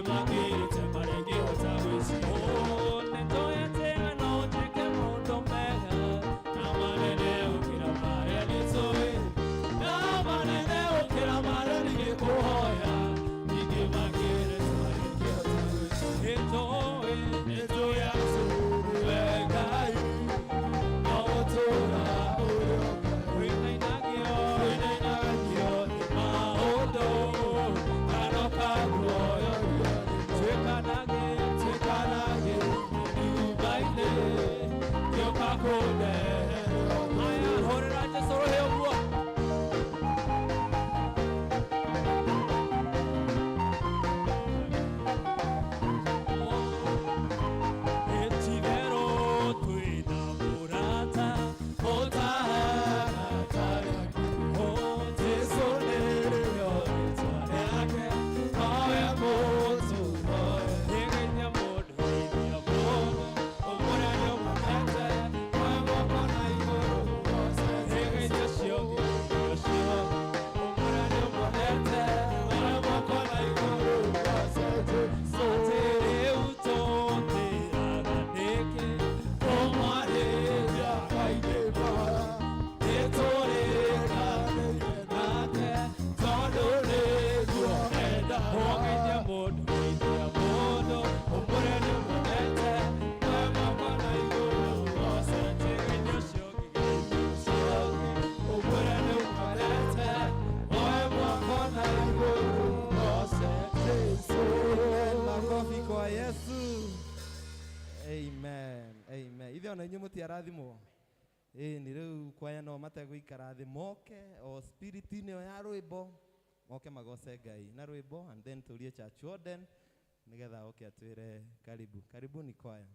Nĩmakĩrĩte marĩa ingĩhota gwĩciria. Nĩnjũĩ atĩ we no ũnjĩke maũndũ mega na manene gũkĩra marĩa nĩtũĩ, na manene gũkĩra marĩa ningĩkũhoya. Ningĩ makĩrĩte marĩa ingĩhota gwĩciria. Nĩnjũĩ, nĩnjũĩ atĩ we Ngai no gũtũũra ũrĩ o Ngai. Wĩnainagio nĩ maũndũ kana ũkaguoyohio. Tuĩkanage, tuĩkanage nyũmba-inĩ gĩũka kũndehere. Aya, hũrĩra Jesũ rũhĩ ũguo. Ĩtigero twĩna mũrata ũtahana tarĩki. Jesũ nĩrĩo rĩtwa rĩake, nowe mũtũmwo. Geithia mũndũ, geithia mũndũ, ũmwĩre nĩũmwendete, oe guoko na igũrũ ũgoce. Geithia ũcio ũngĩ, geithia ũcio ũngĩ, ũmwĩre nĩũmwendete, oe guoko na igũrũ ũgoce. Atĩ rĩu tũtĩraga nĩkĩ kũmwarĩria kaingĩ nĩtũrĩkanĩire nake tondũ nĩguo enda. Geithia mũndũ, geithia mũndũ, ũmwĩre nĩũmwendete, oe guoko na igũrũ ũgoce. Geithia ũcio ũngĩ, geithia ũcio ũngĩ, ũmwĩre nĩũmwendete, oe guoko na igũrũ ũgoce. Jesũ. Makofi kwa Yesu. Amen. Amen. Ithe ona inyuĩ mũtiarathimwo. Ĩĩ nĩ rĩu kwaya no mategũikara thĩ moke o spirit-inĩ ĩyo ya rwĩmbo moke magoce Ngai na rwĩmbo, and then tũrie church warden nĩgetha oke atwĩre karibu. Karibuni kwaya.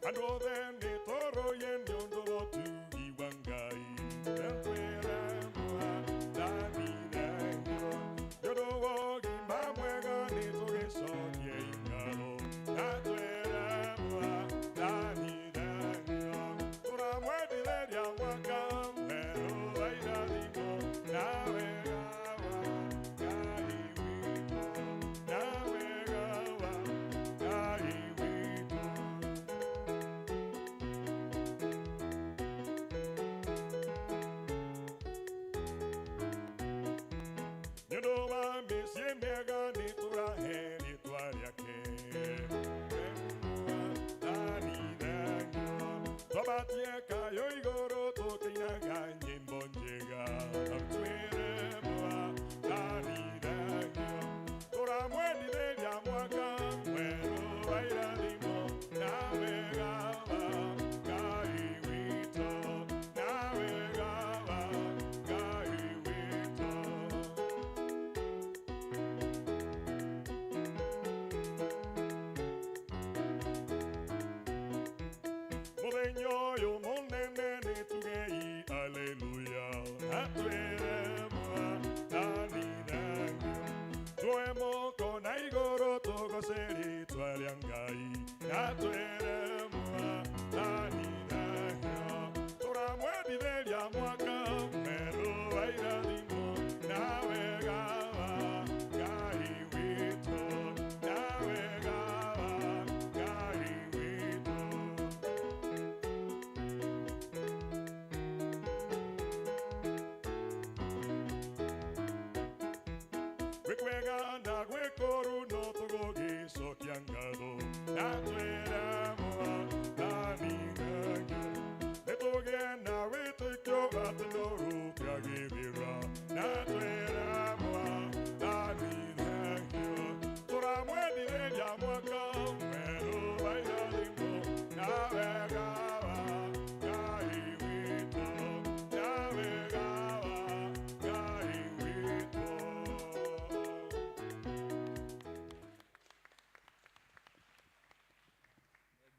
Andũ othe nĩ tũrũye nĩ ũndũ wa ũtugi wa Ngai.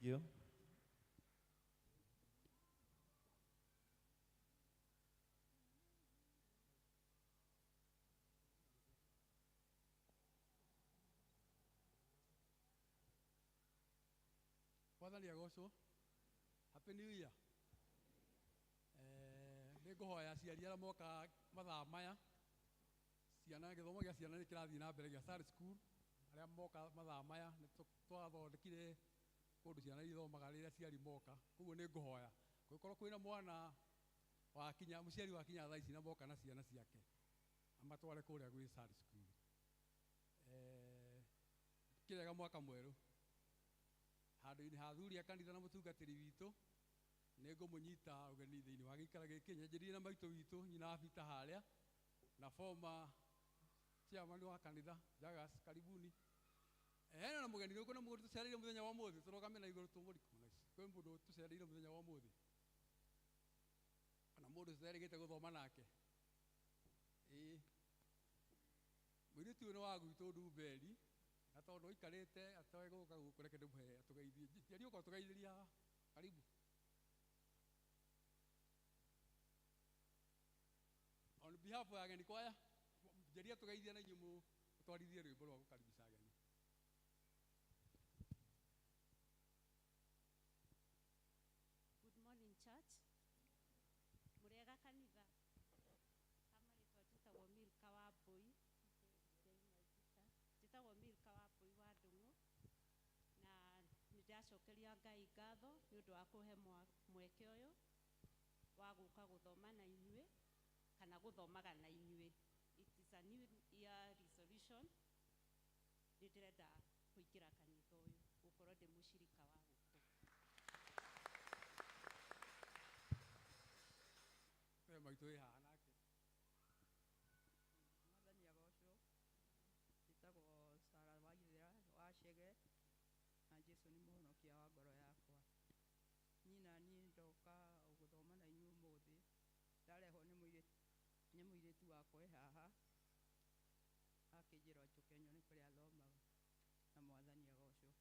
You. Mwathani agocwo. Happy New Year. Nĩngũhoya aciari arĩa moka mathaa maya, ciana gĩthomo gĩa ciana nĩ kĩrathiĩ na mbere gĩa Sunday school, arĩa moka mathaa maya nĩ twathondekire kũndũ ciana ithomaga rĩrĩa aciari moka, koguo nĩ ngũhoya kũngĩkorwo kwĩna mwana wakinya, mũciari wakinya thaa ici na moka na ciana ciake, amatware kũrĩa gwĩ Sunday school. Kĩrega mwaka mwerũ handũ-inĩ ha athuri a kanitha na mũtungatĩri witũ, nĩ ngũmũnyita ũgeni thĩinĩ wa gĩikaro gĩkĩ, nyanjĩrĩrie na maitũ witũ nyina wa Peter harĩa, na former chairman wa kanitha Jagas, karibuni. Hena na mũgeni kwĩna mũndũ tũcereire mũthenya wa ũmũthĩ, tũrũgame na igũrũ tũmũrikũ na ici. Kwĩ mũndũ tũcereire mũthenya wa ũmũthĩ, kana mũndũ tũterĩgĩte gũthoma nake. Ĩĩ, mũirĩtu ũyũ nĩ wa gwitũ Ndumberi, na tondũ aikarĩte ategũka gũkũ, reke ndĩmũhe atũgeithie. Njeria ũka ũtũgeithĩrie haha, karibu. On behalf ya ageni kwaya, njeria tũgeithie na inyuĩ mũtwarithie rwĩmbo rwa gũkaribisha ageni. Good morning, church. Mũrĩega kanitha. Kama rĩtwa njĩtagwo Milka wa Mbũi. Njĩtagwo Milka wa Mbũi wa Ndung'u. Na nĩndacokeria Ngai ngatho nĩ ũndũ wa kũhe mweke ũyũ wa gũka gũthoma na inyuĩ, kana gũthomaga na inyuĩ. It is a new year resolution. Nĩ ndĩrenda kũingĩra kanitha ũyũ, gũkorwo ndĩ mũcirika wa gũkũ. We maitũ wĩ haha nake. Mwathani agocwo. Njĩtagwo Sarah Waithera wa Chege, na Jesũ nĩ mũhonokia wa ngoro yakwa. Niĩ na niĩ ndoka gũthoma na inyuĩ ũmũthĩ, ndarehwo nĩ mũirĩtu wakwa wĩ haha, akĩnjĩra njũke nyone kũrĩa athomaga, na Mwathani agocwo.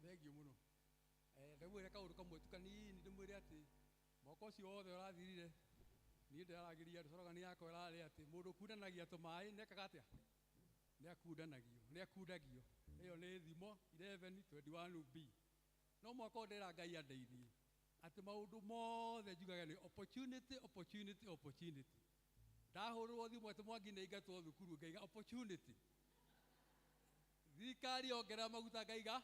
Thengiũ mũno. Ndĩmwĩre kaũndũ kamwe tu kanini, ndĩmwĩre atĩ mwaka ũcio wothe ũrathirire, niĩ ndĩraragĩria andũ, slogan yakwa ĩrarĩ atĩ mũndũ ũkundanagia tũmaĩ nĩekaga atĩa? Nĩakundanagio, nĩakundagio. Ĩyo nĩ thimo 11:21b. No mwaka ũyũ ndĩra Ngai andeithie atĩ maũndũ mothe njugaga nĩ opportunity, opportunity, opportunity. Ndahũrĩrwo thimũ atĩ Mwangi nĩ aingatwo thukuru, ngaiga opportunity. Thirikari yongerera maguta, ngaiga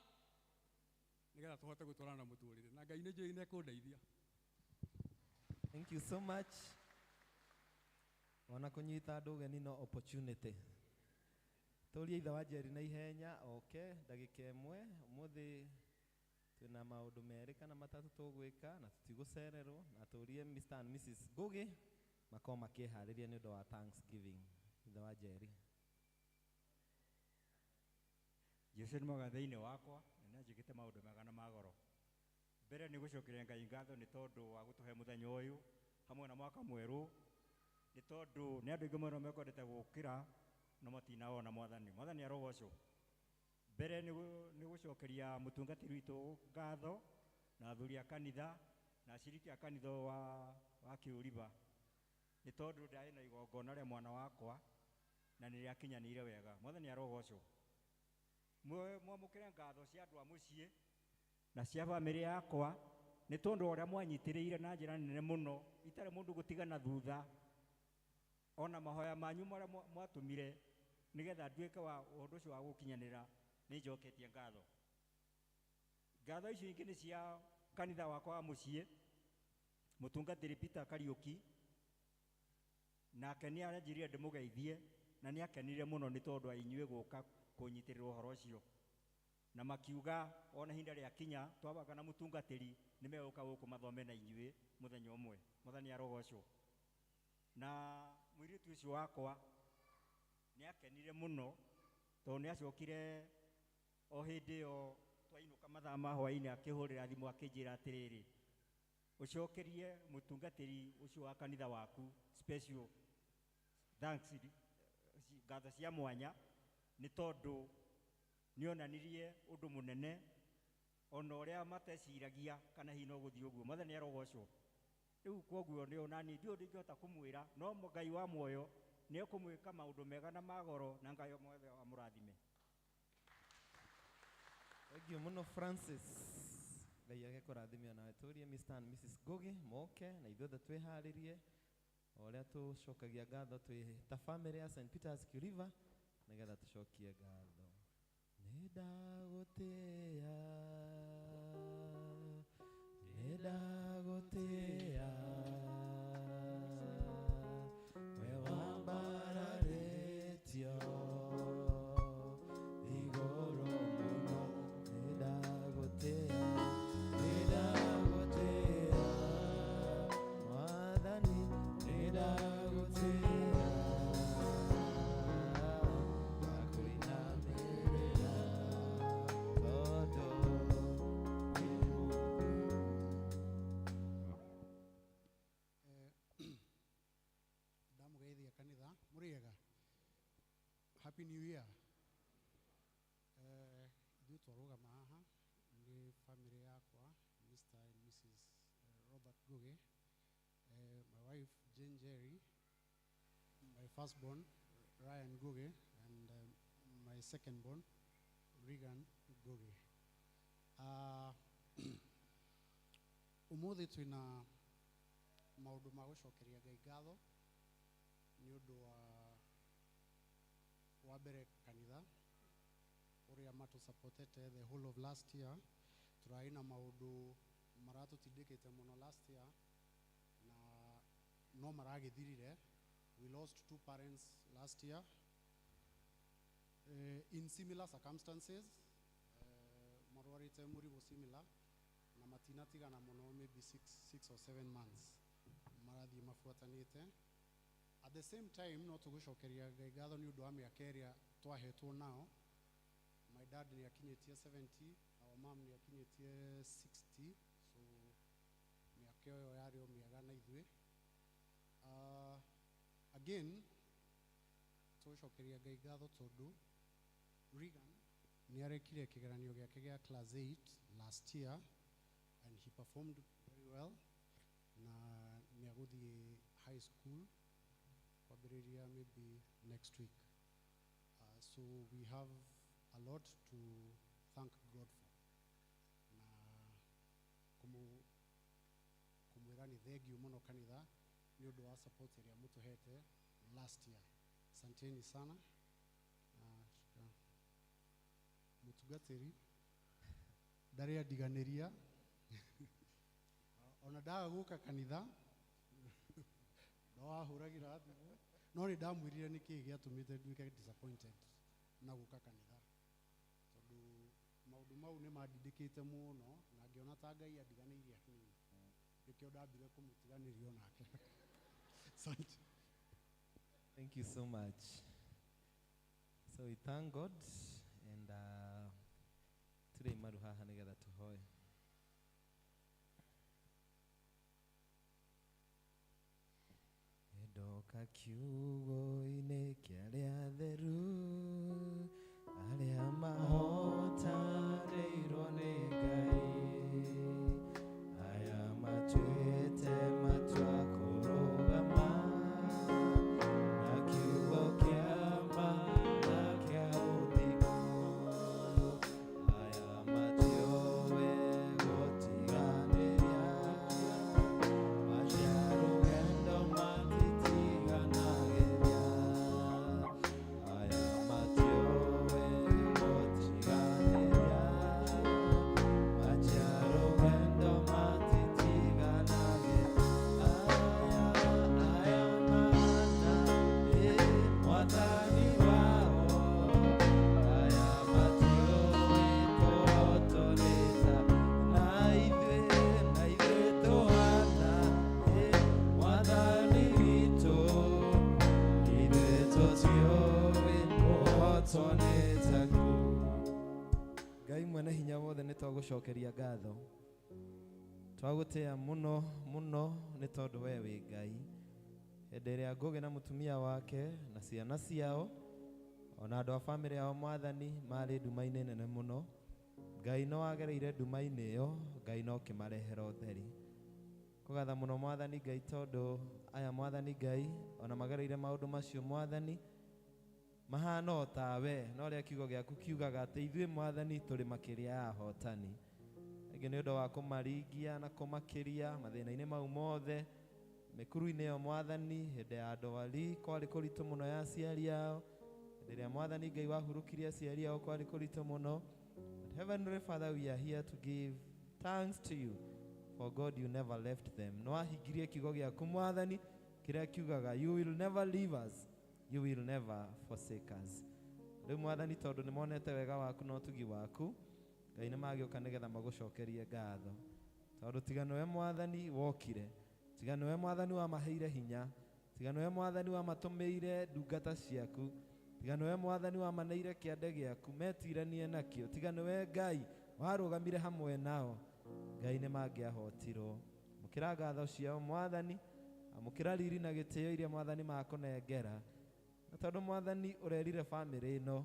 nĩgetha tũhote gũtwarana na mũtũrĩre, na Ngai nĩ njũĩ nĩ ekũndeithia. Thank you so much. Ona kũnyita andũ ũgeni no opportunity. Tũrie ithe wa Njeri na ihenya oke ndagĩka ĩmwe. Ũmũthĩ twĩna maũndũ merĩ kana matatũ tũgwĩka na tũtigũcererwo, na tũrie Mr and Mrs Ngugi makorwo makĩharĩria nĩ ũndũ wa Thanksgiving. Ithe wa Njeri. Jesũ nĩ mwega thĩinĩ wakwa, na nĩanjĩkĩte maũndũ mega na ma goro. Mbere nĩ gũcokeria Ngai ngatho nĩ tondũ wa gũtũhe mũthenya ũyũ hamwe na mwaka mwerũ, nĩ tondũ nĩ andũ aingĩ mũno mekwendete gũkĩra no matinawona Mwathani. Mwathani arogocwo. Mbere nĩ gũcokeria mũtungatĩri witũ ngatho na athuri a kanitha na aciriki a kanitha wa Kĩũriba, nĩ tondũ ndarĩ na igongona rĩa mwana wakwa na nĩ rĩakinyanĩire wega. Mwathani arogocwo. Mwamũkĩre ngatho cia andũ a mũciĩ Na cia bamĩrĩ yakwa nĩ tondũ ũrĩa mwanyitĩrĩire na njĩra nene mũno itarĩ mũndũ gũtigana thutha ona mahoya manyu marĩa mwatũmire nĩgetha nduĩke wa ũndũ ũcio wa gũkinyanĩra. Nĩ njoketie ngatho. Ngatho icio ingĩ nĩ cia kanitha wakwa wa mũciĩ, mũtungatĩri Peter Kariũki, nake nĩ aranjĩrire ndĩmũgeithie na nĩ akenire mũno nĩ tondũ wa inyuĩ gũka kũnyitĩrĩra ũhoro ũcio, na makiuga ona ihinda rĩakinya twabanga na mũtungatĩri nĩ megũka gũkũ mathome na inyuĩ mũthenya ũmwe. Mwathani arogocwo. Na mũirĩtu ũcio wakwa nĩ akenire mũno tondũ nĩ acokire o hĩndĩ ĩyo twainũka mathaa ma hwaĩ-inĩ akĩhũrĩra thimũ akĩnjĩra atĩrĩrĩ, ũcokerie mũtungatĩri ũcio wa kanitha waku special thanks, ngatho cia mwanya, nĩ tondũ nĩonanirie ũndũ mũnene ona ũrĩa mateciragia kana hihi no gũthiĩ ũguo. Mwathani arogocwo. Rĩu koguo nĩ onani ndiũ ndingĩhota kũmwĩra, no Ngai wa muoyo nĩ ekũmwĩka maũndũ mega na magoro, na Ngai mothe amũrathime. Thank you muno, Francis. Ngai agĩkũrathimia. Nawe tũrie Mr and Mrs Ngugi moke na ithuothe twĩharĩrie o ũrĩa tũcokagia ngatho twĩ ta family ya St Peters River nĩgetha tũcokie ngatho. Nĩ ndagũtĩĩa, nĩ ndagũtĩĩa, we wambararĩtio igũrũ mũno. Nĩ ndagũtĩĩa, nĩ ndagũtĩĩa, Mwathani, nĩ ndagũtĩĩa, ngakũinamĩrĩra tondũ wĩ mũkuu. Ndamugeithia kanitha. Mũrĩega? Happy New Year. Ithuĩ twarũgama haha nĩ family yakwa, Mr and Mrs Robert Ngugi, my wife Jane Jerry, my firstborn Ryan Ngugi, and my secondborn Regan Ngugi. Ũmũthĩ twĩna maũndũ ma gũcokeria Ngai ngatho nĩ ũndũ wa mbere kanitha ũrĩa matũsupportete the whole of last year. Tũrarĩ na maũndũ maratũtindĩkĩte mũno last year na no maragĩthirire. We lost two parents last year in similar circumstances, marwarĩte mũrimũ similar na matinatigana mũno, maybe 6 or 7 months marathiĩ mabuatanĩte. At the same time, no tũgũcokeria Ngai ngatho nĩ ũndũ wa mĩaka ĩrĩa twahetwo nao. My dad nĩ akinyĩtie 70, our mom nĩ akinyĩtie 60, so mĩaka ĩyo yarĩ o mĩega na ithuĩ. Again, tũgũcokeria Ngai ngatho tondũ Regan nĩ arekire kĩgeranio gĩake gĩa class 8 last year and he performed very well, na nĩ agũthiĩ high school kwambĩrĩria maybe next week. So we have a lot to thank God for na kũmwĩra nĩ thengiũ mũno kanitha nĩ ũndũ wa support ĩrĩa mũtũhete last year. Asanteni sana. Na mũtungatĩri ndarĩ andiganĩria ona ndaga gũka kanitha, no ahũragĩra thimũ, no nĩ ndamwĩrire nĩkĩĩ gĩatũmĩte nduĩke disappointed na gũka kanitha, tondũ maũndũ mau nĩ mandindĩkĩte mũno na ngĩona ta Ngai andiganĩirie hanini, nĩkĩo ndambire kũmũtiganĩria onake. Asante. Thank you so much. So we thank God and today maru haha nigetha tuhoe. Ndoka kiugo-inĩ kĩa arĩa atheru arĩa mahotanĩirwo nĩ Ngai, aya matuĩte matua kũrũgama na kiugo kĩa ma na kĩa ũthingu, aya matiũĩ Nĩtwagũcokeria ngatho, twagũtĩa mũno mũno nĩ tondũ we wĩ Ngai. Hĩndĩ ĩrĩa Ngũgĩ na mũtumia wake na ciana ciao ona andũ a bamĩrĩ yao Mwathani marĩ nduma-inĩ nene mũno, Ngai no agereire nduma-inĩ ĩyo, Ngai no kĩmarehera ũtheri. Kũgatha mũno Mwathani Ngai tondũ aya Mwathani Ngai ona magereire maũndũ macio Mwathani mahana o tawe, no ũrĩa kiugo gĩaku kiugaga atĩ ithuĩ Mwathani tũrĩ makĩria ya ahotani. Rĩngĩ nĩ ũndũ wa kũmaringia na kũmakĩria mathĩna-inĩ mau mothe, mĩkuru-inĩ ĩyo Mwathani, hĩndĩ ya ndwari kwarĩ kũritũ mũno ya aciari ao, hĩndĩ ĩrĩa Mwathani Ngai wahurũkirie aciari ao kwarĩ kũritũ mũno. But Heavenly Father, we are here to give thanks to you, for God, you never left them. No wahingirie kiugo gĩaku Mwathani kĩrĩa kiugaga you will never leave us, you will never forsake us. Rĩu Mwathani tondũ nĩ monete wega waku na ũtugi waku, Ngai nĩ magĩũka nĩgetha magũcokerie ngatho, tondũ tiga nĩwe Mwathani wokire, tiga nĩwe Mwathani wamaheire hinya, tiga nĩwe Mwathani wamatũmĩire ndungata ciaku, tiga nĩwe Mwathani wamaneire kĩande gĩaku metiranie nakĩo, tiga nĩwe Ngai warũgamire hamwe nao, Ngai nĩ mangĩahotirwo. Amũkĩra ngatho ciao Mwathani, amũkĩra riri na gĩtĩo iria Mwathani makũnengera. Na tondũ Mwathani ũrerire bamĩrĩ ĩno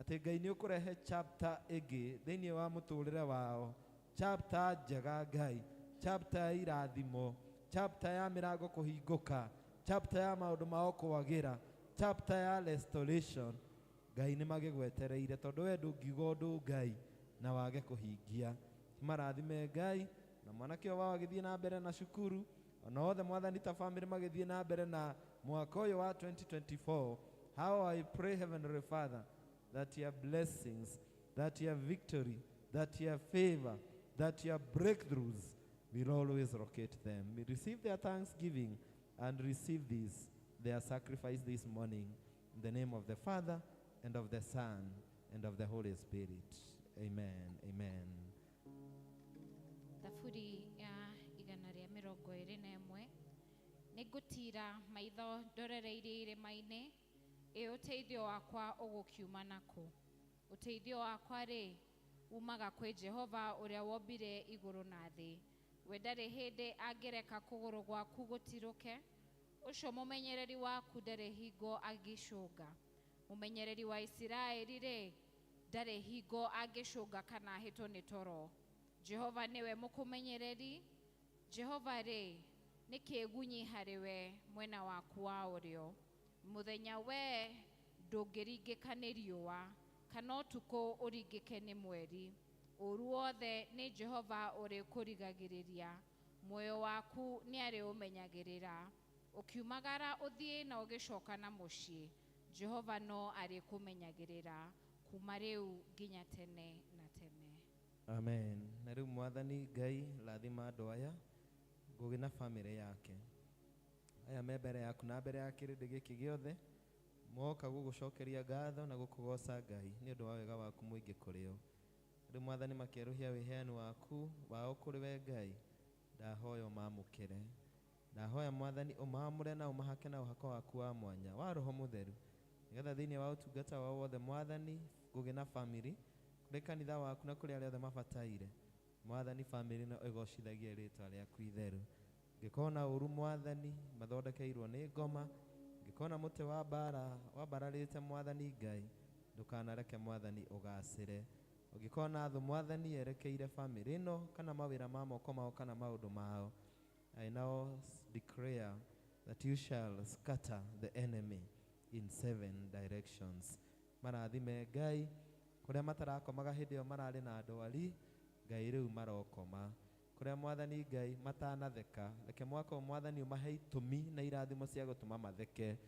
atĩ Ngai nĩ ũkũrehe chapter ĩngĩ thĩinĩ wa mũtũrĩre wao, chapter njega Ngai, chapter ya irathimo, chapter ya mĩrango kũhingũka, chapter ya maũndũ mao kwagĩra, chapter ya restoration. Ngai nĩ magĩgwetereire tondũ we ndũngiuga ũndũ Ngai na wage kũhingia. Marathime Ngai na mwanake ũyũ wao agĩthiĩ na mbere na cukuru, ona othe Mwathani ta bamĩrĩ magĩthiĩ na mbere na mwaka ũyũ wa 2024. How I pray, Heavenly Father, that your blessings, that your victory, that your favor, that your breakthroughs will always locate them. We receive their thanksgiving and receive this, their sacrifice this morning. In the name of the Father, and of the Son, and of the Holy Spirit. Amen. Amen. Thaburi ya 121. Nĩngũtiira maitho ndorereirie irĩma-inĩ, ĩ ũteithio wakwa ũgũkiuma nakũ? Ũteithio wakwa rĩ umaga kwĩ Jehova ũrĩa wombire igũrũ na thĩ. We ndarĩ hĩndĩ angĩreka kũgũrũ gwaku gũtirũke, ũcio mũmenyereri waku ndarĩ hingo angĩcũnga. Mũmenyereri wa Isiraeli rĩ ndarĩ hingo angĩcũnga kana ahĩtwo nĩ toro. Jehova nĩwe mũkũmenyereri. Jehova rĩ nĩ kĩĩgunyi harĩ we mwena waku wa ũrĩo. Mũthenya we ndũngĩringĩka nĩ riũa, kana ũtukũ ũringĩke nĩ mweri. Ũũru wothe nĩ Jehova ũrĩkũrigagĩrĩria, muoyo waku nĩ arĩũmenyagĩrĩra. Ũkiumagara ũthiĩ na ũgĩcoka na mũciĩ, Jehova no arĩkũmenyagĩrĩra kuma rĩu nginya tene na tene. Amen. Na rĩu Mwathani Ngai rathima andũ aya Ngũgĩ na bamĩrĩ yake. Aya me mbere yaku na mbere ya kĩrĩndĩ gĩkĩ gĩothe moka gũgũcokeria ngatho na gũkũgoca Ngai nĩ ũndũ wa wega waku mũingĩ kũrĩ o. Rĩu Mwathani makĩerũhia wĩheani waku wao kũrĩ we Ngai, ndahoya ũmamũkĩre. Ndahoya Mwathani ũmamũre na ũmahake na ũhako waku wa mwanya wa Roho Mũtheru, nĩgetha thĩinĩ wa ũtungata wao wothe Mwathani Ngũgĩ na bamĩrĩ kũrĩ kanitha waku na kũrĩ arĩa othe mabataire, Mwathani bamĩrĩ ĩno ĩgocithagie rĩtwa rĩaku itheru. Ngĩkorwo na ũru Mwathani mathondekeirwo nĩ ngoma, ngĩkorwo na mũtĩ wa mbara wambararĩte Mwathani Ngai, ndũkanareke Mwathani ũgacĩre. Ũngĩkorwo na thũ Mwathani yerekeire bamĩrĩ ĩno kana mawĩra ma moko mao kana maũndũ mao, I now declare that you shall scatter the enemy in 7 directions. Marathime Ngai kũrĩa matarakomaga hĩndĩ ĩyo mararĩ na ndwari, Ngai rĩu marokoma. Kũrĩa Mwathani Ngai matanatheka, reke mwaka ũyũ Mwathani ũmahe itũmi na irathimo cia gũtũma matheke.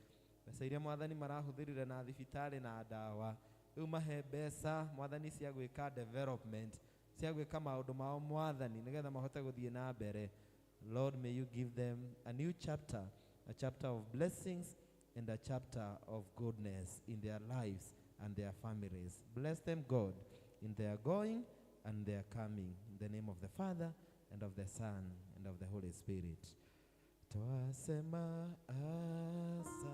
Mbeca iria Mwathani marahũthĩrire na thibitarĩ na ndawa, rĩu mahe mbeca Mwathani cia gwĩka development, cia gwĩka maũndũ mao Mwathani nĩgetha mahote gũthiĩ na mbere. Lord, may you give them a new chapter, a chapter of blessings and a chapter of goodness in their lives and their families. Bless them, God, in their going and their coming. In the name of the Father, and of the Son, and of the Holy Spirit. Twasema asante,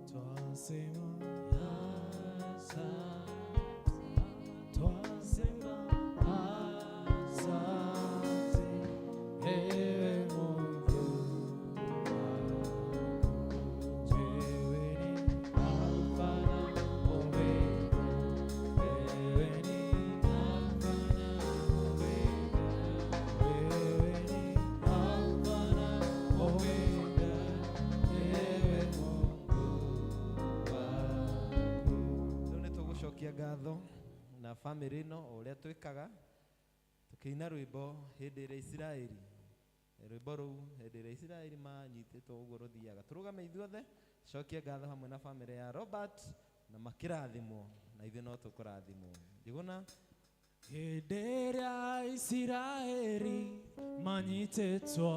twasema asante, twasema ngatho na family ĩno o ũrĩa twĩkaga tũkĩina rwĩmbo hĩndĩ ĩrĩa Isiraeli rwĩmbo rũu hĩndĩ ĩrĩa Isiraeli manyitĩtwo ũguo rũthiaga. Tũrũgame ithuothe cokie ngatho hamwe na family ya Robert na makĩrathimwo na ithuĩ no tũkũrathimwo. Njuguna. Hĩndĩ ĩrĩa Isiraeli manyitĩtwo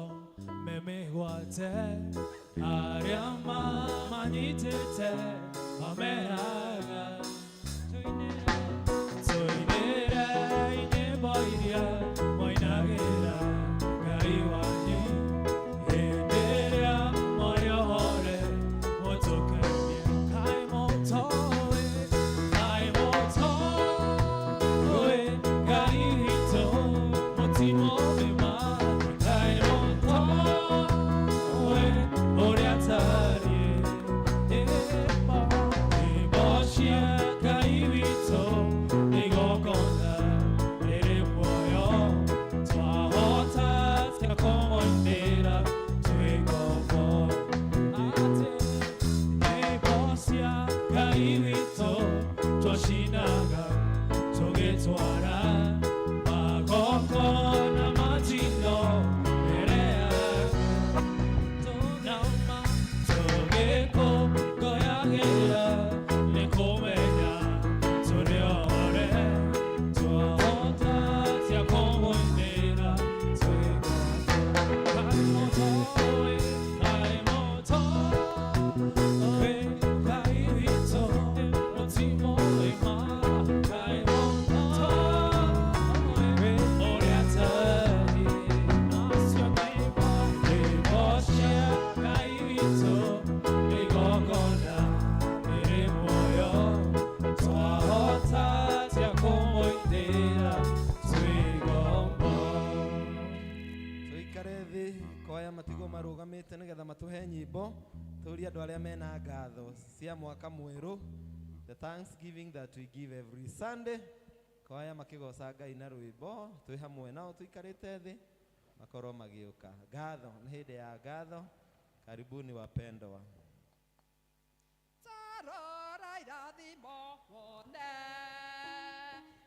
me mĩgwate, arĩa manyitĩte mameraga tũinĩre nyĩmbo iria mwainagĩra Ngai wanyu. Hĩndĩ ĩrĩa mwarĩohore mũtũkenie, kaĩ mũtoĩ, kaĩ mũtoĩ Ngai witũ mũtimũmĩma, kaĩ mũtoĩ ũrĩa atariĩ. Nyĩmbo cia Ngai witũ nĩ igongona rĩrĩ muoyo, twahota atĩa kũmũinĩra twĩ ngombo? Atĩ nyĩmbo cia Ngai witũ twacinaga tũgĩtwara magongona ma njino mbere yaku, tũgĩkũngũyagĩra nĩ kũmenya tũrĩ ohore, twahota atĩa kũmũinĩra twĩ ngombo? Kaĩ mũtoĩ, kaĩ mũtoĩ Ngai witũ mũtimũĩma, kaĩ mũtoĩ ũrĩa atariĩ. Nacio nyĩmbo cia Ngai witũ nĩ igongona rĩrĩ muoyo, twahota atĩa kũmũinĩra twĩ ngombo? Tũikare thĩ koya matigwo marũgamĩte nĩgetha matũhe nyĩmbo. Tũrie andũ arĩa mena ngatho cia mwaka mwerũ, the thanksgiving that we give every Sunday. Koya makĩgoca Ngai na rwĩmbo twĩ hamwe nao tũikarĩte thĩ makorwo magĩũka. Ngatho nĩ hĩndĩ ya ngatho. Karibuni wapendwa. Tarora irathimo wone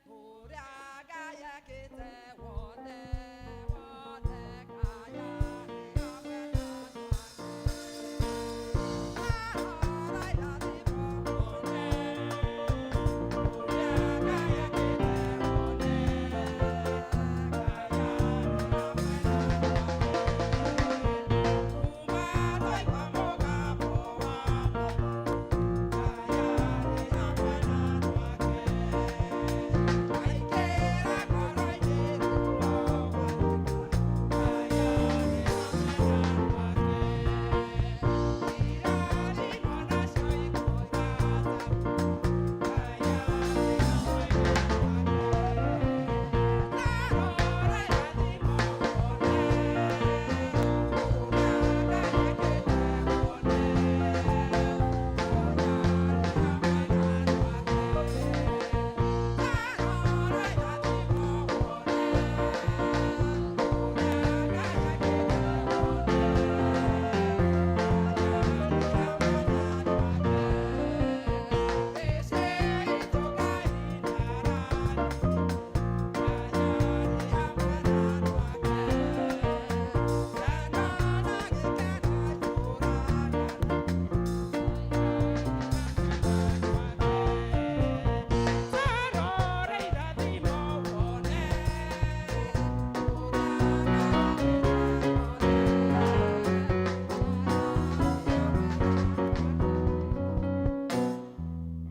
ũrĩa Ngai ekĩte, wone wone kaya nĩ hamwe na Tarora irathimo wone ũrĩa Ngai ekĩte, wone kaya nĩ hamwe na Kuma twaigua mũgambo wa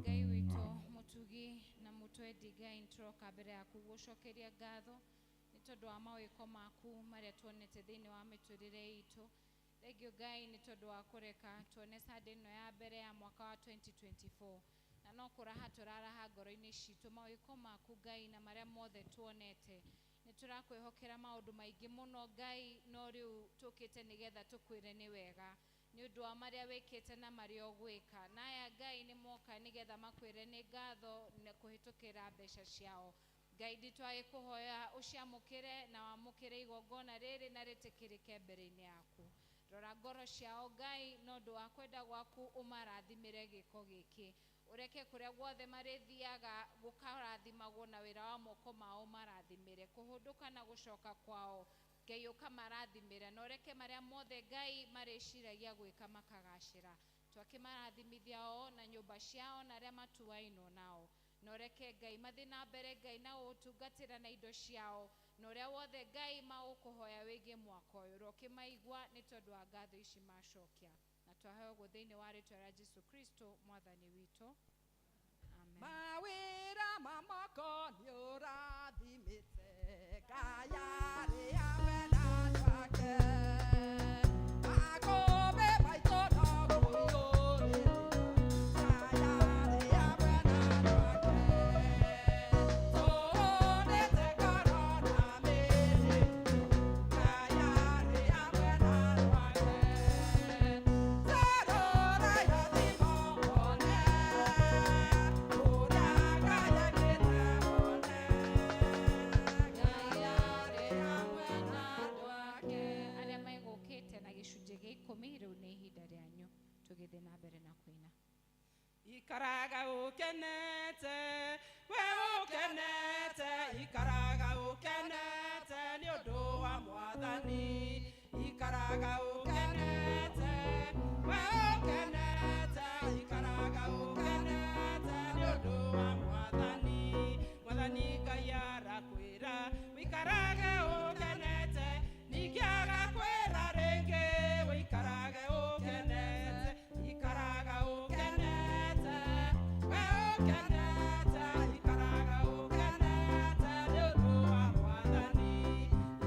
Ngai witũ mũtugi na mũtwendi Ngai, nĩtũroka mbere yaku gũcokeria ngatho nĩ tondũ wa mawĩko maku marĩa tuonete thĩinĩ wa mĩtũrĩre itũ. Thengiũ Ngai nĩ tondũ wa kũreka tuone Sunday ĩno ya mbere ya mwaka wa 2024, na no kũraha tũraraha ngoro-inĩ citũ mawĩko maku Ngai na marĩa mothe tuonete. Nĩ tũrakwĩhokera maũndũ maingĩ mũno Ngai, no rĩu tũkĩte nĩgetha tũkwĩre nĩ wega nĩ ũndũ wa marĩa wĩkĩte na marĩa ũgwĩka. Na aya Ngai nĩ moka nĩgetha makwĩre nĩ ngatho na kũhĩtũkĩra mbeca ciao. Ngai nditwagĩkũhoya ũciamũkĩre na wamũkĩre igongona rĩrĩ na rĩtĩkĩrĩke mbere-inĩ yaku. Rora ngoro ciao Ngai, na ũndũ wa kwenda gwaku ũmarathimĩre gĩko gĩkĩ. Ũreke kũrĩa guothe marĩthiaga gũkarathimagwo na wĩra wa moko mao marathimĩre. Kũhũndũka na gũcoka kwao Ngai ũkamarathimĩra, na ũreke marĩa mothe Ngai marĩciragia gwĩka makagacĩra. Twakĩmarathimithia o na nyũmba ciao na arĩa matuainwo nao, na ũreke Ngai mathiĩ na mbere Ngai na ũtungatĩra na indo ciao, na ũrĩa wothe Ngai magũkũhoya wĩgiĩ mwaka ũyũ ũrokĩmaigua nĩ tondũ wa ngatho ici macokia. Na twaheo ũguo thĩinĩ wa rĩtwa rĩa Jesu Kristo mwathani witũ. Amen. Mawĩra ma moko nĩũrathimĩte Ngai arĩ hamwe na andũ ake. Makũmbĩ maitũ no kũiyũrĩrĩra Ngai arĩ hamwe na andũ ake. Tũhũnĩte ngoro na mĩĩrĩ Ngai arĩ hamwe na andũ ake. Tarora irathimo wone ũrĩa Ngai ekĩte wone. Ngai arĩ hamwe na andũ ake. Arĩa megũkĩte na gĩcunjĩ gĩa ikũmi rĩu nĩ ihinda rĩanyu, tũgĩthiĩ na mbere na kũina. Ikaraga ũkenete, we ũkenete, ikaraga ũkenete nĩ ũndũ wa Mwathani. Ikaraga ũkenete, we ũkenete, ikaraga ũkenete nĩ ũndũ wa Mwathani. Mwathani Ngai arakwĩra ũikarage ũkenete, ningĩ agakwĩra rĩngĩ ũikarage ũkenete, ikaraga ũkenete, we ũkenete, ikaraga ũkenete nĩ ũndũ wa Mwathani.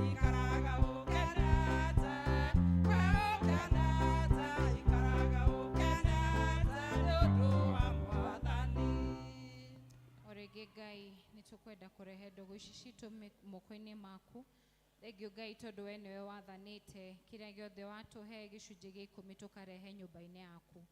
Ikaraga ũkenete, we ũkenete, ikaraga ũkenete nĩ ũndũ wa Mwathani. O rĩngĩ Ngai nĩ tũkwenda kũrehe ndũgũ ici citũ moko-inĩ maku. Thengiũ Ngai tondũ we nĩwe wathanĩte kĩrĩa gĩothe watũhe gĩcunjĩ gĩa ikũmi tũkarehe nyũmba-inĩ yaku.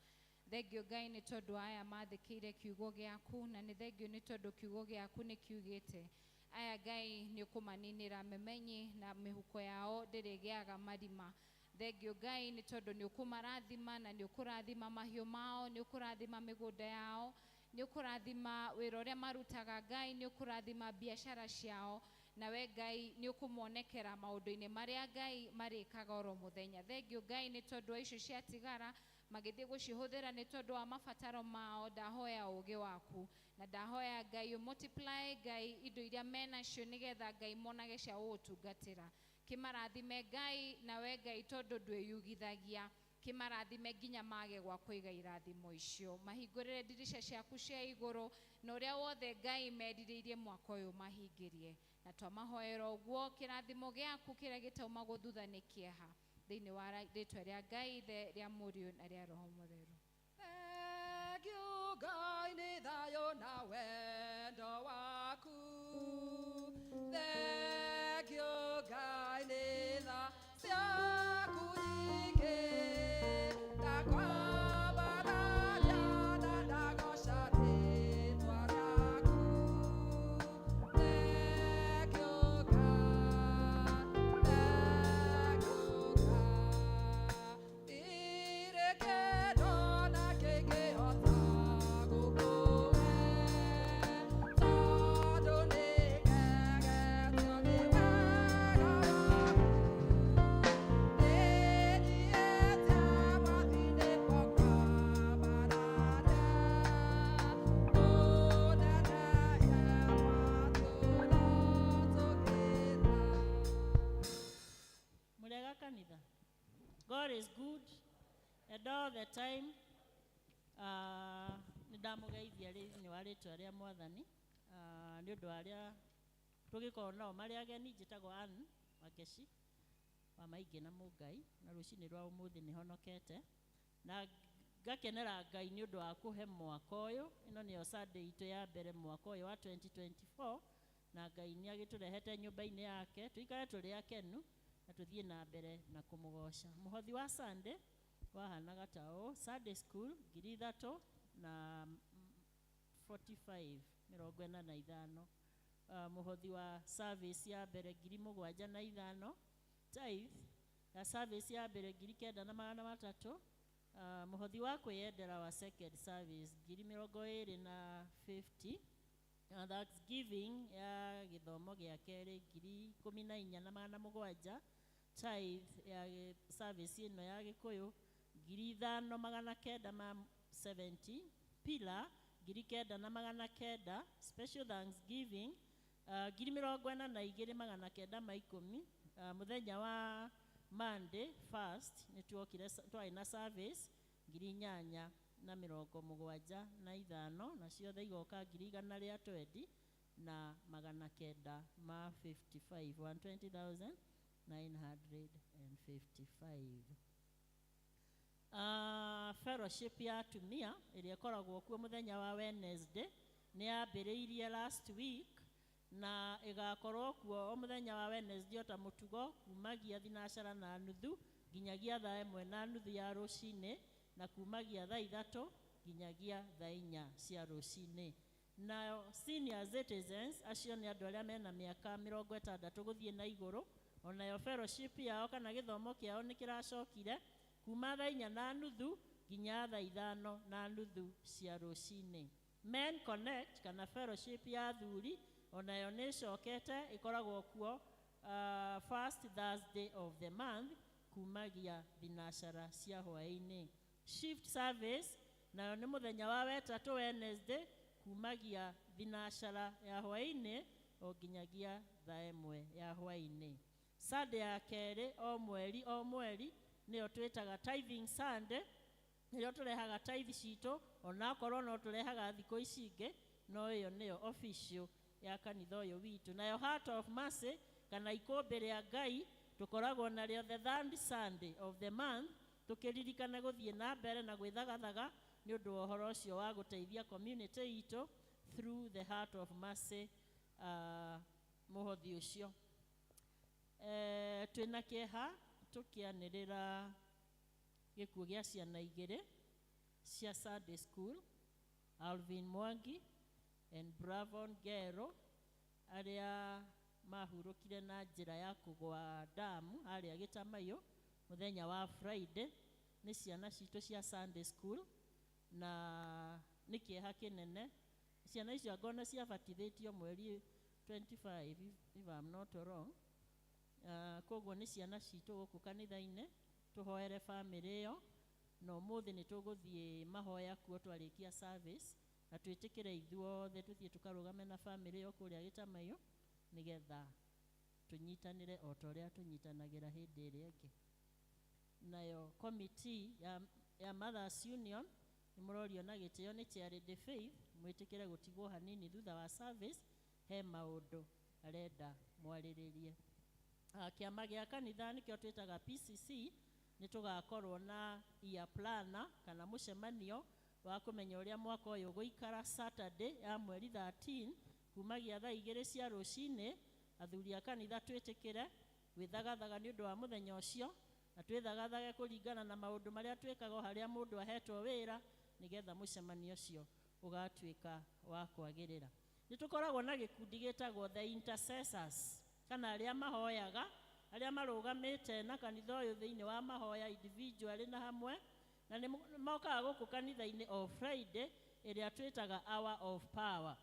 Thengiũ Ngai nĩ tondũ aya mathĩkĩire kiugo gĩaku, na nĩ thengiũ nĩ tondũ kiugo gĩaku nĩ kiugĩte aya Ngai nĩ ũkũmaninĩra memenyi na mĩhuko yao ndĩrĩgĩaga marima. Thengiũ Ngai nĩ tondũ nĩ ũkũmarathima na nĩ ũkũrathima mahiũ mao, nĩ ũkũrathima mĩgũnda yao, nĩ ũkũrathima wĩra ũrĩa marutaga Ngai, nĩ ũkũrathima biacara ciao, nawe Ngai nĩ ũkũmonekera maũndũ-inĩ marĩa Ngai marĩkaga oro mũthenya. Thengiũ Ngai nĩ tondũ wa icio ciatigara magĩthiĩ gũcihũthĩra nĩ tondũ wa mabataro mao. Ndahoya ũũgĩ waku na ndahoya Ngai ũmultiply Ngai indo iria menacio nĩgetha Ngai monage cia gũgũtungatĩra. Kĩmarathime Ngai, nawe Ngai tondũ ndwĩyugithagia, kĩmarathime nginya mage gwa kũiga irathimo icio. Mahingũrĩre ndirica ciaku cia igũrũ na ũrĩa wothe Ngai merirĩirie mwaka ũyũ mahingĩrie. Na twamahoera ũguo kĩrathimo gĩaku kĩrĩa gĩtaumagwo thutha nĩ kĩeha, thĩinĩ wa rĩtwa rĩa Ngai Ithe, rĩa Mũriũ na rĩa Roho Mũtheru. Thengiũ Ngai nĩ thayũ na wendo waku. Thengiũ Ngai nĩ tha ciaku nyingĩ. Ndakwambararia na ndagoca rĩtwa rĩaku. Thengiũ Ngai, thengiũ Ngai. Ndirĩ kĩndũ na kĩngĩhota gũkũhe, tondũ nĩngegetio nĩ wega waku. Nĩnyiĩte mwathi nĩguo ngwambararia, ũnenehie mwathi ũrotũgĩra. Murega kanitha. God is good and all the time. Nĩ ndamũgeithia thĩinĩ wa rĩtwa rĩa Mwathani. Nĩ ũndũ wa arĩa tũgĩkorwo nao marĩ ageni, njĩtagwo Ann Wangechi wa Maingĩ na Mũngai, na rũcinĩ rwa ũmũthĩ nĩ honokete na ngakenera Ngai nĩ ũndũ wa kũhe mwaka ũyũ. Ĩno nĩyo Sunday itũ ya mbere mwaka ũyũ wa 2024, na Ngai nĩ agĩtũrehete nyũmba-inĩ yake tũikare tũrĩ akenu na tũthiĩ na mbere na kũmũgoca. Mũhothi wa Sunday wahanaga ta ũũ: Sunday school 3,000 na 45, 45. Mũhothi wa service ya mbere 7,005. Tithe ya service ya mbere 9,300. Mũhothi wa kwĩyendera wa second service 20,000 na 50. Thanksgiving ya gĩthomo gĩa kerĩ 14,700. Tithe ya service ĩno ya Gĩkũyũ 5,970. Pillar 9,900. Special thanksgiving 42,910. Mũthenya wa Monday first nĩ tuokire twarĩ na service 8,075, na ciothe igoka 120,955, 120,955. Fellowship ya atumia ĩrĩa ĩkoragwo kuo mũthenya wa Wednesday nĩ yambĩrĩirie last week na ĩgakorwo kuo o mũthenya wa Wednesday o ta mũtugo, kumagia 3:30 nginyagia 1:30 ya rũcinĩ, na kumagia 3:00 nginyagia 4:00 cia rũcinĩ. Nayo senior citizens, acio nĩ andũ arĩa mena mĩaka 60 gũthiĩ na igũrũ, onayo fellowship yao kana gĩthomo kĩao nĩ kĩracokire kuma 4:30 nginya 5:30 cia rũcinĩ. Men Connect kana fellowship ya athuri onayo nĩ ĩcokete, ĩkoragwo kuo first Thursday of the month kumagia 4:00 cia hwaĩ-inĩ. Shift service nayo nĩ mũthenya wa wetatũ, Wednesday, kumagia 4:00 ya hwaĩ-inĩ o nginyagia 1:00 ya hwaĩ-inĩ. Sunday ya kerĩ o mweri o mweri nĩyo twĩtaga Tithing Sunday, nĩrĩo tũrehaga tithe citũ, onakorwo no tũrehaga thikũ ici ingĩ, no ĩyo nĩyo official ya kanitha ũyũ witũ. Nayo Heart of Mercy kana ikũmbĩ rĩa Ngai tũkoragwo narĩo the third Sunday of the month, tũkĩririkana gũthiĩ na mbere na gwĩthagathaga nĩ ũndũ wa ũhoro ũcio wa gũteithia community itũ through the Heart of Mercy, mũhothi ũcio. Twĩna kĩeha tũkĩanĩrĩra gĩkuũ gĩa ciana igĩrĩ cia Sunday school, Alvin Mwangi and Bravon Gero, arĩa mahurũkire na njĩra ya kũgwa damu harĩa Gĩtamaiyũ mũthenya wa Friday. Nĩ ciana citũ cia Sunday school na nĩ kĩeha kĩnene. Ciana icio ngona ciabatithĩtio mweri 25, if I'm not wrong. Koguo nĩ ciana citũ gũkũ kanitha-inĩ, tũhoere bamĩrĩ ĩyo, na ũmũthĩ nĩ tũgũthiĩ mahoya kuo twarĩkia service, na twĩtĩkĩre ithuothe tũthiĩ tũkarũgame na bamĩrĩ ĩyo kũrĩa Gĩtamaiyũ nĩgetha tũnyitanĩre o ta ũrĩa tũnyitanagĩra hĩndĩ ĩrĩa ĩngĩ. Nayo committee ya Mothers Union nĩ mũrorio na gĩtĩo nĩ Charity Faith mwĩtĩkĩre gũtigwo hanini thutha wa service, he maũndũ arenda mwarĩrĩrie. Kĩama gĩa kanitha nĩkĩo twĩtaga PCC, nĩ tũgakorwo na year planner kana mũcemanio wa kũmenya ũrĩa mwaka ũyũ ũgũikara Saturday ya mweri 13 kumagia 2:00 cia rũcinĩ. Athuri a kanitha twĩtĩkĩre gwĩthagathaga nĩ ũndũ wa mũthenya ũcio, na twĩthagathage kũringana na maũndũ marĩa twĩkaga o harĩa mũndũ ahetwo wĩra, nĩgetha mũcemanio ũcio ũgatuĩka wa kwagĩrĩra. Nĩ tũkoragwo na gĩkundi gĩtagwo the intercessors, kana arĩa mahoyaga, arĩa marũgamĩte na kanitha ũyũ thĩinĩ wa mahoya individually na hamwe, na nĩ mokaga gũkũ kanitha-inĩ o Friday ĩrĩa twĩtaga hour of power.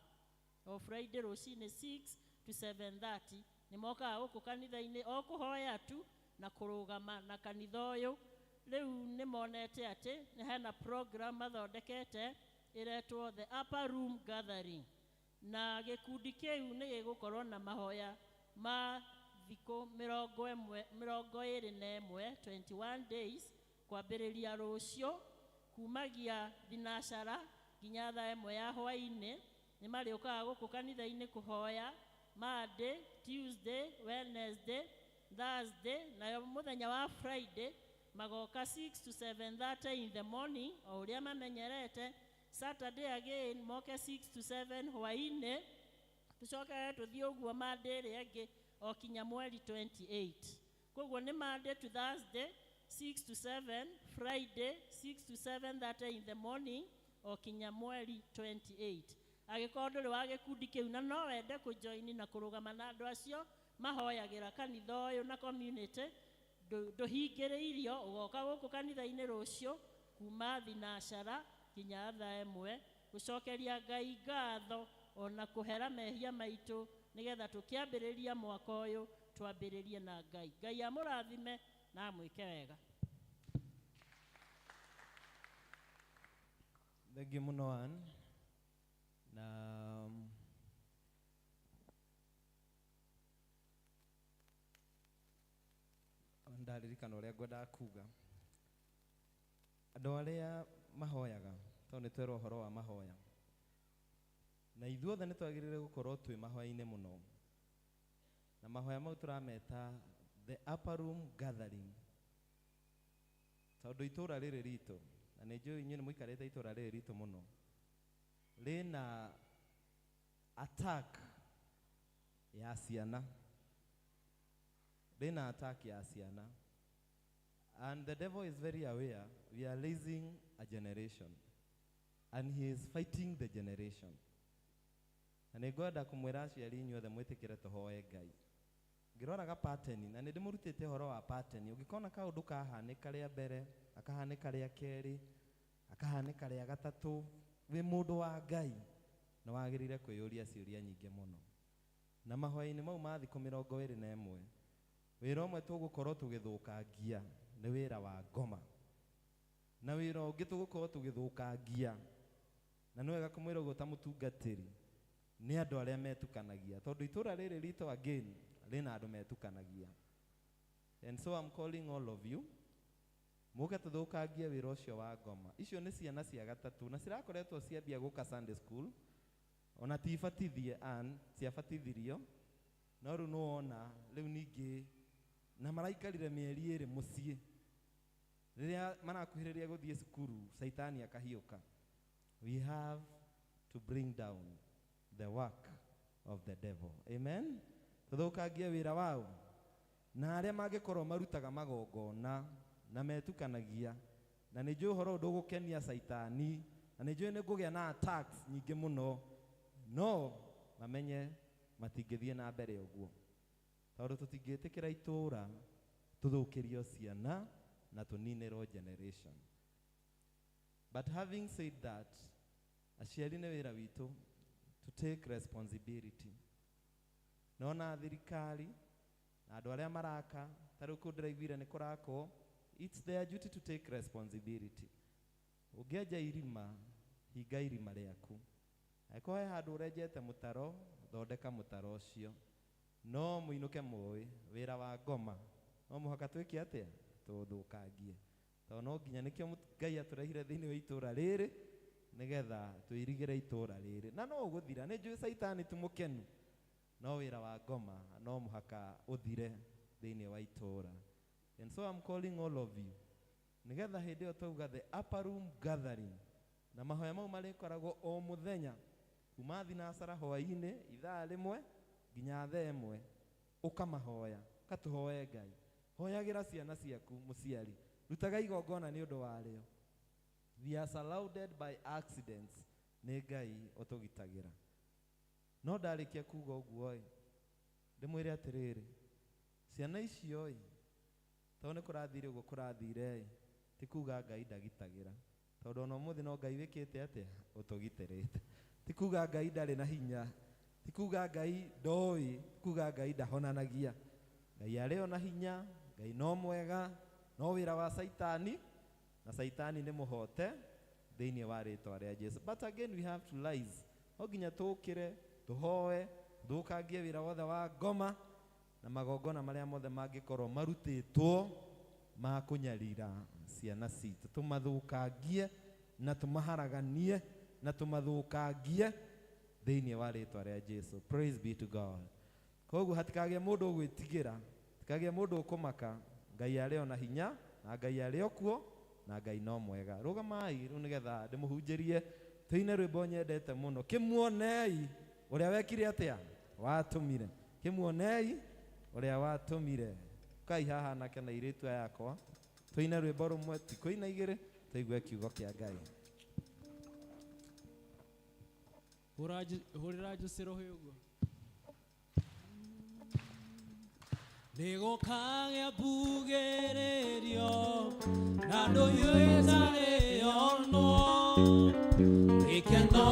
O Friday rũcinĩ 6 to 7:30 nĩ mokaga gũkũ kanitha-inĩ o kũhoya tu na kũrũgama na kanitha ũyũ. Rĩu nĩ monete atĩ nĩ hena program mathondekete ĩretwo the Upper Room Gathering, na gĩkundi kĩu nĩ gĩgũkorwo na mahoya ma thikũ 21, 21 days, kwambĩrĩria rũciũ kumagia 4:00 nginya 1:00 ya hwaĩ-inĩ. Nĩ marĩũkaga gũkũ kanitha-inĩ kũhoya Monday, Tuesday, Wednesday, Thursday, nayo mũthenya wa Friday magoka 6 to 7:30 in the morning o ũrĩa mamenyerete. Saturday again moke 6 to 7 hwaĩ-inĩ, tũcoke tũthiĩ ũguo Monday ĩrĩa ĩngĩ o kinya mweri 28. Koguo nĩ Monday to Thursday 6 to 7, Friday 6 to 7:30 in the morning o kinya mweri 28. Angĩkorwo ndũrĩ wa gĩkundi kĩu na no wende kũjoini na kũrũgama na andũ acio mahoyagĩra kanitha ũyũ na community, ndũhingĩrĩirio, ũgoka gũkũ kanitha-inĩ rũciũ. Kuma thinacara nginya thaa ĩmwe, gũcokeria Ngai ngatho ona kũhera mehia maitũ, nĩgetha tũkĩambĩrĩria mwaka ũyũ twambĩrĩrie na Ngai. Ngai amũrathime na amwĩke wega. Thengiũ mũno Ann. Na ndaririkana ũrĩa ngwendaga kuga. Andũ arĩa mahoyaga, tondũ nĩ twerwo ũhoro wa mahoya, na ithuothe nĩ twagĩrĩire gũkorwo twĩ mahoya-inĩ mũno. Na mahoya mau tũrameta the upper room gathering, tondũ itũra rĩrĩ ritũ, na nĩ njũĩ inyuĩ nĩ mũikarĩte itũra rĩrĩ ritũ mũno, rĩna attack ya ciana, rĩna attack ya ciana. And the devil is very aware we are raising a generation, and he is fighting the generation. Na nĩ ngwenda kũmwĩra aciari inyuothe mwĩtĩkĩre tũhoe Ngai. Ngĩroraga pattern, na nĩ ndĩmũrutĩte ũhoro wa pattern. Ũngĩkona kaũndũ kahanĩka rĩa mbere, akahanĩka rĩa kerĩ, akahanĩka rĩa gatatũ, wĩ mũndũ wa Ngai, nĩ wagĩrĩire kwĩyũria ciũria nyingĩ mũno. Na mahoya-inĩ mau ma thikũ 21, wĩra ũmwe tũgũkorwo tũgĩthũkangia nĩ wĩra wa ngoma, na wĩra ũngĩ tũgũkorwo tũgĩthũkangia, na nĩ wega kũmwĩra ũguo ta mũtungatĩri, nĩ andũ arĩa metukanagia, tondũ itũra rĩrĩ ritũ again rĩna andũ metukanagia. And so I'm calling all of you, mũke tũthũkangie wĩra ũcio wa ngoma. Icio nĩ ciana cia gatatũ, na cirakoretwo ciambia gũka Sunday school, ona ti batithie Ann, ciabatithirio, no rĩu nĩwona rĩu ningĩ, na maraikarire mĩeri ĩrĩ mũciĩ. Rĩrĩa marakuhĩrĩria gũthiĩ cukuru, Saitani akahiũka. We have to bring down the work of the devil. Amen. Tũthũkangie wĩra wao. Na arĩa mangĩkorwo marutaga magongona na metukanagia, na nĩ njũĩ ũhoro ũyũ ndũgũkenia Saitani, na nĩ njũĩ nĩ ngũgĩa na attacks nyingĩ mũno, no mamenye matingĩthiĩ na mbere ũguo, tondũ tũtingĩtĩkĩra itũra tũthũkĩrio ciana na tũninĩrwo generation. But having said that, aciari nĩ wĩra witũ to take responsibility. Nona thirikari na andũ arĩa maraka, ta rĩu kũu ndĩraiguire nĩ kũrakwo, it's their duty to take responsibility. Ũngĩenja irima, hinga irima rĩaku. Angĩkorwo he handũ ũrenjete mũtaro, thondeka mũtaro ũcio. No mũinũke mũĩ, wĩra wa ngoma no mũhaka twĩke atĩa? Tũũthũkangie. Tondũ no nginya nĩkĩo Ngai atũrehire thĩinĩ wa itũra rĩrĩ, nĩgetha tũirigĩre itũra rĩrĩ. Na no ũgũthira, nĩ njũĩ Saitani ti mũkenu, no wĩra wa ngoma no mũhaka ũthire thĩinĩ wa itũra. And so I'm calling all of you, nĩgetha hĩndĩ ĩyo twauga the upper room gathering, na mahoya mau marĩkoragwo o mũthenya kuma thinacara hwaĩ-inĩ ithaa rĩmwe nginya thaa ĩmwe, ũkamahoya, ũkatũhoe Ngai. Hoyagĩra ciana ciaku mũciari, rutaga igongona nĩ ũndũ warĩo. We are surrounded by accidents, nĩ Ngai ũtũgitagĩra. No ndarĩkia kuga ũguo ĩ, ndĩmwĩre atĩrĩrĩ, ciana icio ĩ, tondũ nĩ kũrathire ũguo kũrathire ĩ, ti kuga Ngai ndagitagĩra, tondũ ona ũmũthĩ no Ngai wĩkĩte atĩa? Ũtũgitĩrĩte. Ti kuga Ngai ndarĩ na hinya, ti kuga Ngai ndoĩ, ti kuga Ngai ndahonanagia. Ngai arĩ o na hinya, Ngai no mwega, no wĩra wa Saitani, na Saitani nĩ mũhote thĩinĩ wa rĩtwa rĩa Jesu. But again we have to rise. No nginya tũũkĩre, tũhoe, tũthũkangie wĩra wothe wa ngoma na magongona marĩa mothe mangĩkorwo marutĩtwo ma kũnyarira ciana citũ. Tũmathũkangie na tũmaharaganie na tũmathũkangie thĩinĩ wa rĩtwa rĩa Jesu. Praise be to God. Koguo hatikagĩe mũndũ ũgwĩtigĩra, hatikagĩe mũndũ ũkũmaka. Ngai arĩ o na hinya, na Ngai arĩ o kuo, na Ngai no mwega. Rũgamai rĩu nĩgetha ndĩmũhunjĩrie tũine rwĩmbo nyendete mũno. Kĩmuonei ũrĩa wekire atĩa? Watũmire. Kĩmuonei ũrĩa watũmire. Kai haha nake na airĩtu aya akwa, tũine rwĩmbo rũmwe, ti kũina igĩrĩ, tũigue kiugo kĩa Ngai. Hũrĩra Jose rũhĩ ũguo. Nĩgũkagĩa mbugĩrĩrio na ndũhiũ ĩtarĩ yonwo, gĩkeno.